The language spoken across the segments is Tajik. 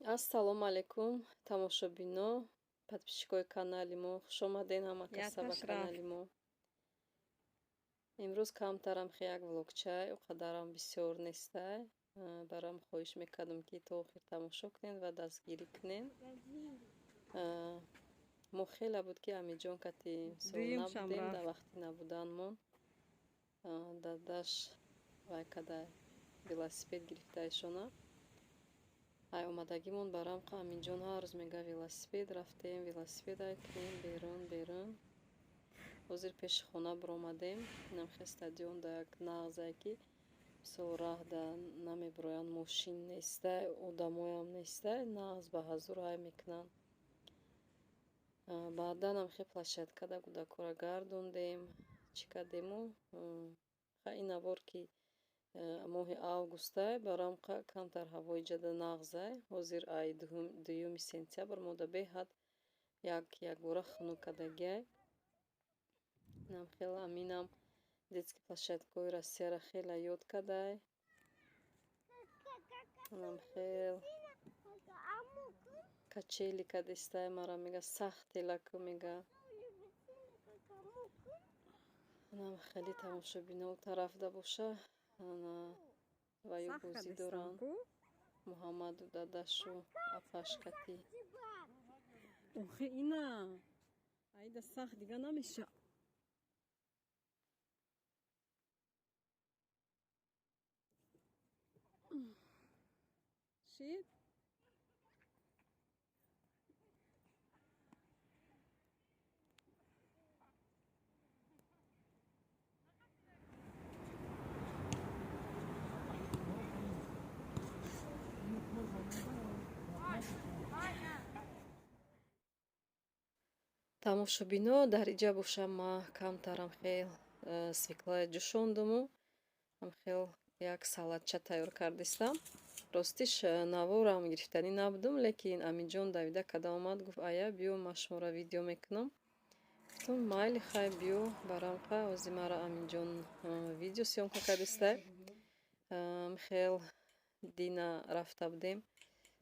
Ассалому алайкум, тамошобино, подписчикои канали мо. Хушомаден ҳама каса ба Яташ канали рафт. мо. Имрӯз камтарам хе як влогчай, о қадарам бисёр нестай. Барам хоҳиш мекардам, ки то охир тамошо кунед ва дастгирӣ кунед. Мо хеле буд, ки Амиҷон кати мисол Дуюмшам набудем, дар рафт. вақти набуданмон. Дадаш вай када, велосипед гирифтаишона. Ай омадагимон барам Аминҷон ҳар рӯз мега: «Велосипед рафтем, велосипед ай кунем, берун, берун». Ҳозир пеши хона биромадем. Инам хе стадион да як нағзае, ки мисол раҳ да намебироянд, мошин нестай, одамоям нестай, нағз ба ҳазур ай мекунанд. Баъдан ам хе площадкада кӯдакҳоро гардондем, чӣ кардему. Ха, ин навор ки моҳи августай, барам камтар ҳавои ҷада нағзай. Ҳозир ай 2-юми сентябр мода беҳад як якбора хунук кардагиай. Инам хеле Аминам детский площадкаҳои Россияро хеле ёд кардай. Инам хел качели кадистай, мара мега: «Сахт телаку», мега. Инам хеле, тамошобино, тарафда боша, ана ваю Сахт бозӣ кардистам доранд. ку? Муҳаммаду дадашу апашкатӣ. Охи, ина. Айда сахт дига намеша. Шид? Тамошобино, дар иҷа бошам, ма камтарам хел свеклая ҷӯшондуму ам хел як салатча тайёр кардистам. Ростиш, наворам гирифтанӣ набудум, лекин Аминҷон давида када омад, гуфт: «Ая, биё, ма шуморо видео мекунам». Гуфтам: «Майли, хай, биё». Барамқа ози мара Аминҷон видео съёмка кардистай. Хел дина рафта будем,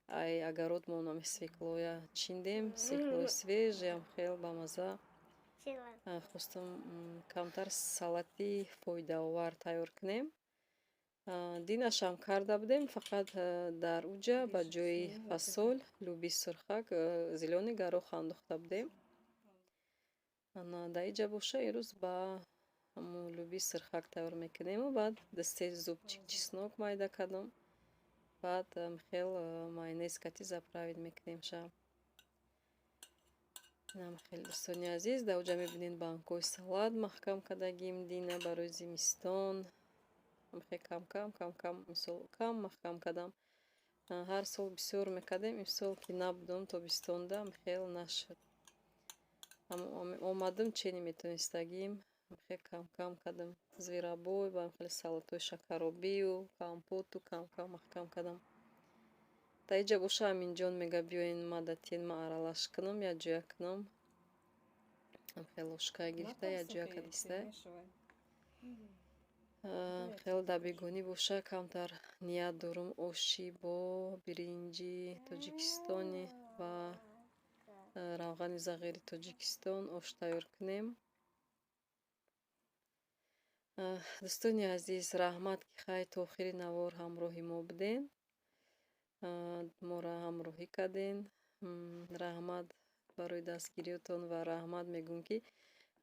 ай огородмон ами свеклоя чиндем, свеклои свежий, ам хел бамаза. Хостам камтар салати фоидаовар тайёр кунем. Динашам карда будем, фақат дар уҷа ба ҷои фасол лӯби сурхак, зелёный горох андохта будем. Ана дар иҷа боша, имрӯз ба ҳамун лӯби сурхак тайёр мекунему. Баъд ду-се зубчик чеснок майда кардам, баъд хел майонез кати заправить мекунем ша. Инам хеле, дӯстони азиз, дар уҷа мебинед, банкҳои салат маҳкам кардагим дина барои зимистон. Хеле кам-кам, кам-кам, мисол кам маҳкам кардам. Ҳар сол бисёр мекардем, имсол ки набудум тобистонда, хел нашуд. Омадам, чени метонистагим, хеле кам-кам кардам. Зверобой, ба хеле салатҳои шакаробию, компоту кам-кам маҳкам кардам. Дар иҷа боша, Аминҷон мега: «Биёен, ма датен, ма аралаш кунам, якҷоя кунам». Хеле ложка гирифта, якҷоя кардиста. Хеле дар бегонӣ боша, камтар ният дорум оши бо биринҷи тоҷикистони ва равғани зағири Тоҷикистон ош тайёр кунем. Дӯстони азиз, раҳмат, ки хай то охири навор ҳамроҳи мо буден, моро ҳамроҳӣ карден. Раҳмат барои дастгириётон ва раҳмат мегӯм, ки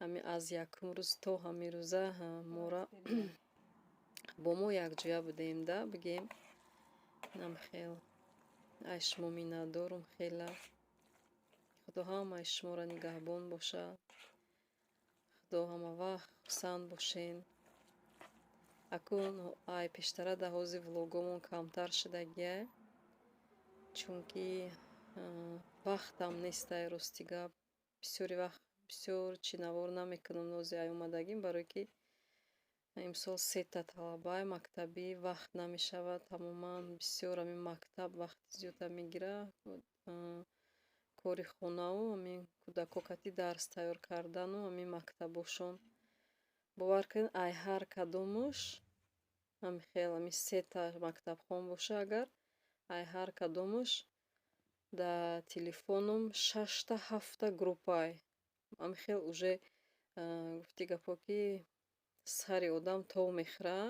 ҳами аз якум рӯз то ҳамин рӯза мора бо мо якҷоя будем да бигем. Инам хел ай шумо миннатдорум хела. Худо ҳамаи шуморо нигаҳбон бошад. Худо ҳамавақт хурсанд бошен. Акун ай пештара дар ҳозир влогомон камтар шудагиай, чунки вақтам нестай, рости гап. Бисёри вақт бисёр чӣ навор намекунам нози ай омадагим, барое ки имсол сета талабаи мактабӣ, вақт намешавад тамоман. Бисёр ҳамин мактаб вақти зиёда мегирад, кори хонаву ҳамин кӯдако кати дарс тайёр кардану ҳамин мактабошон. Бовар кунед, ай ҳар кадомуш ҳамин хел ҳамин сета мактабхон боша агар, ай ҳар кадомуш Дар телефоном шашта, ҳафта группай. Ҳамихел уже, гуфти гапҳо, ки сари одам тов мехӯра.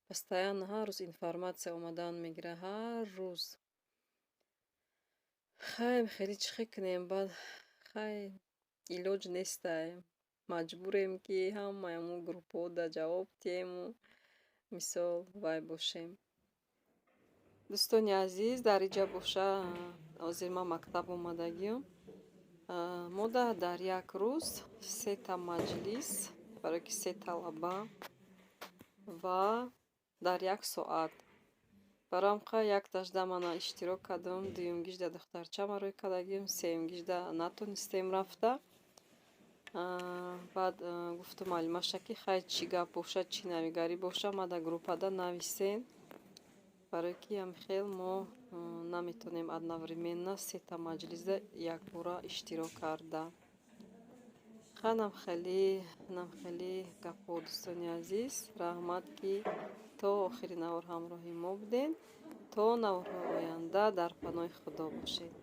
Постоянно ҳар рӯз информация омадан мегира, ҳар рӯз. Хай, хеле чӣ хел кунем? Баъд, хай, илоҷ нестай. Маҷбурем, ки ҳамаи ҳамун группҳода ҷавоб диҳему, мисол, вай бошем. Дӯстони азиз, дар инҷа боша, ҳозир ман мактаб омадагиам. Мо дар як рӯз сета маҷлис, барое ки се талаба ва дар як соат. Барои ҳамқа якташда мана иштирок кардам, дуюмгишда духтарчама рӯй кардагим, сеюмгишда натонистем рафта. Баъд гуфтум муаллимаша, ки хай, чӣ гап бошад, чӣ навигарӣ бошад, ма дар группада нависен, барое ки ҳамихел мо наметонем одновременно сета маҷлисда якбора иштирок карда. Хай, намхелӣ гапҳо. Дӯстони азиз, раҳмат, ки то охири навор ҳамроҳи мо будед. То наворҳои оянда дар паноҳи Худо бошед.